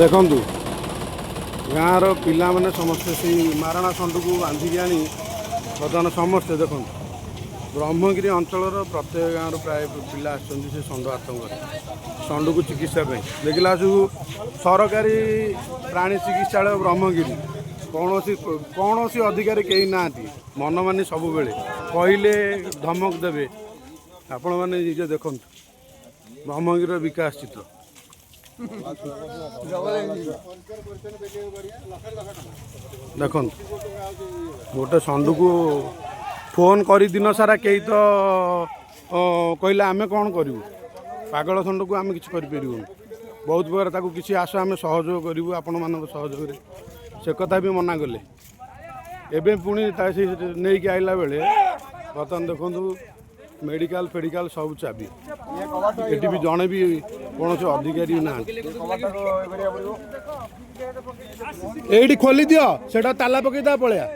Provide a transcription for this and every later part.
ଦେଖନ୍ତୁ, ଗାଁର ପିଲାମାନେ ସମସ୍ତେ ସେଇ ମାରଣା ଷଣ୍ଢକୁ ବାନ୍ଧିକି ଆଣି ବର୍ତ୍ତମାନ ସମସ୍ତେ ଦେଖନ୍ତୁ, ବ୍ରହ୍ମଗିରି ଅଞ୍ଚଳର ପ୍ରତ୍ୟେକ ଗାଁରୁ ପ୍ରାୟ ପିଲା ଆସିଛନ୍ତି ସେ ଷଣ୍ଢ ଆତଙ୍କରେ ଷଣ୍ଢକୁ ଚିକିତ୍ସା ପାଇଁ। ଦେଖିଲା ବେଳକୁ ସରକାରୀ ପ୍ରାଣୀ ଚିକିତ୍ସାଳୟ ବ୍ରହ୍ମଗିରି କୌଣସି ଅଧିକାରୀ କେହି ନାହାନ୍ତି। ମନମାନି ସବୁବେଳେ କହିଲେ ଧମକ ଦେବେ। ଆପଣମାନେ ନିଜେ ଦେଖନ୍ତୁ ବ୍ରହ୍ମଗିରିର ବିକାଶ ଚିତ୍ର। ଦେଖନ୍ତୁ, ଗୋଟେ ଷଣ୍ଢକୁ ଫୋନ୍ କରି ଦିନ ସାରା କେହି ତ କହିଲେ ଆମେ କ'ଣ କରିବୁ? ପାଗଳ ଷଣ୍ଢକୁ ଆମେ କିଛି କରିପାରିବୁନି। ବହୁତ ପ୍ରକାର ତାକୁ କିଛି ଆସ, ଆମେ ସହଯୋଗ କରିବୁ ଆପଣମାନଙ୍କ ସହଯୋଗରେ, ସେ କଥା ବି ମନା କଲେ। ଏବେ ପୁଣି ତା ସେ ନେଇକି ଆଇଲା ବେଳେ ବର୍ତ୍ତମାନ ଦେଖନ୍ତୁ, ମେଡ଼ିକାଲ ଫେଡ଼ିକାଲ ସବୁ ଚାବି। ଏଠି ବି ଜଣେ ବି କୌଣସି ଅଧିକାରୀ ନାହାନ୍ତି। ଏଇଠି ଖୋଲିଦିଅ, ସେଟା ତାଲା ପକେଇଦବା, ପଳେଇବା।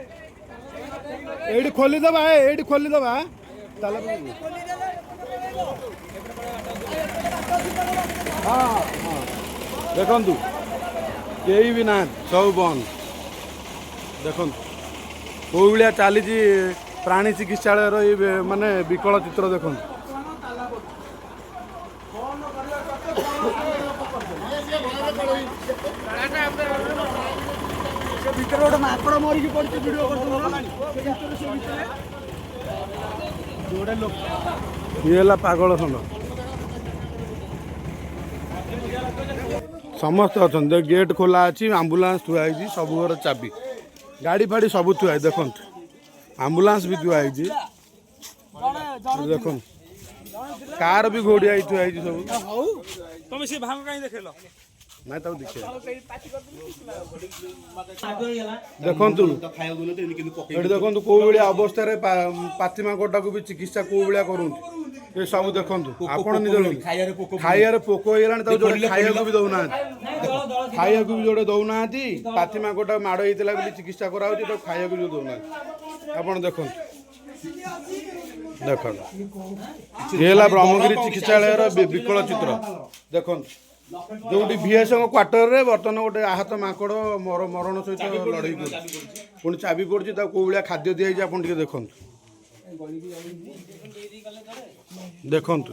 ଏଇଠି ଖୋଲିଦବା, ଏଇଠି ଖୋଲିଦବା, ତାଲା ପକେଇ। ହଁ, ଦେଖନ୍ତୁ, କେହି ବି ନାହାନ୍ତି, ସବୁ ବନ୍ଦ। ଦେଖନ୍ତୁ କୋଉ ଭଳିଆ ଚାଲିଛି ପ୍ରାଣୀ ଚିକିତ୍ସାଳୟର ଏଇ ମାନେ ବିକଳ ଚିତ୍ର ଦେଖନ୍ତୁ। ସେ ଭିତରେ ଗୋଟେ ମାଙ୍କଡ଼ ମରିକି ପଡ଼ିଛି, ଭିଡ଼ିଓ କରୁଛନ୍ତି। ସେ ଭିତରେ, ସେ ଭିତରେ ଯୋଉଟା ଲୋକ। ଇଏ ହେଲା ପାଗଳ ଷଣ୍ଢ। ସମସ୍ତେ ଅଛନ୍ତି, ଗେଟ୍ ଖୋଲା ଅଛି, ଆମ୍ବୁଲାନ୍ସ ଥୁଆ ହେଇଛି, ସବୁ ଘର ଚାବି, ଗାଡ଼ି ଫାଡ଼ି ସବୁ ଥୁଆ ହେଇଛି। ଦେଖନ୍ତୁ, ଆମ୍ବୁଲାନ୍ସ ବି ଥୁଆ ହେଇଛି। ଦେଖନ୍ତୁ, କାର ବି ଘୋଡ଼ିଆ ହେଇ ଥୁଆ ହେଇଛି ସବୁ। ହଉ, ତମେ ସେ ଭାଙ୍ଗ କାହିଁ ଦେଖେଇଲ? ନାଇଁ, ତାକୁ ଦେଖିବା। ଦେଖନ୍ତୁ, ଏଠି ଦେଖନ୍ତୁ କୋଉ ଭଳିଆ ଅବସ୍ଥାରେ ପାତି ମାଙ୍କଡ଼ଟାକୁ ବି ଚିକିତ୍ସା କୋଉ ଭଳିଆ କରୁଛନ୍ତି ଏ ସବୁ। ଦେଖନ୍ତୁ ଆପଣ ନିଜ ଖାଇବାରେ ପୋକ ହେଇଗଲାଣି, ତାକୁ ଯୋଉଟା ଖାଇବାକୁ ବି ଦଉନାହାନ୍ତି, ଖାଇବାକୁ ବି ଯୋଉଟା ଦଉନାହାନ୍ତି। ପାତି ମାଙ୍କଡ଼ଟା ମାଡ଼ ହେଇଥିଲା ବୋଲି ଚିକିତ୍ସା କରାହଉଛି, ତାକୁ ଖାଇବାକୁ ବି ଦଉନାହାନ୍ତି। ଆପଣ ଦେଖନ୍ତୁ, ଦେଖନ୍ତୁ, ଇଏ ହେଲା ବ୍ରହ୍ମଗିରି ଚିକିତ୍ସାଳୟର ବିକଳ ଚିତ୍ର। ଦେଖନ୍ତୁ, ଯୋଉଠି ଭିଏସ୍ଙ୍କ କ୍ୱାର୍ଟରରେ ବର୍ତ୍ତମାନ ଗୋଟେ ଆହତ ମାଙ୍କଡ଼ ମରଣ ସହିତ ଲଢ଼େଇ କରୁଛି, ପୁଣି ଚାବି ପଡ଼ୁଛି। ତାକୁ କୋଉ ଭଳିଆ ଖାଦ୍ୟ ଦିଆଯାଇଛି ଆପଣ ଟିକେ ଦେଖନ୍ତୁ, ଦେଖନ୍ତୁ।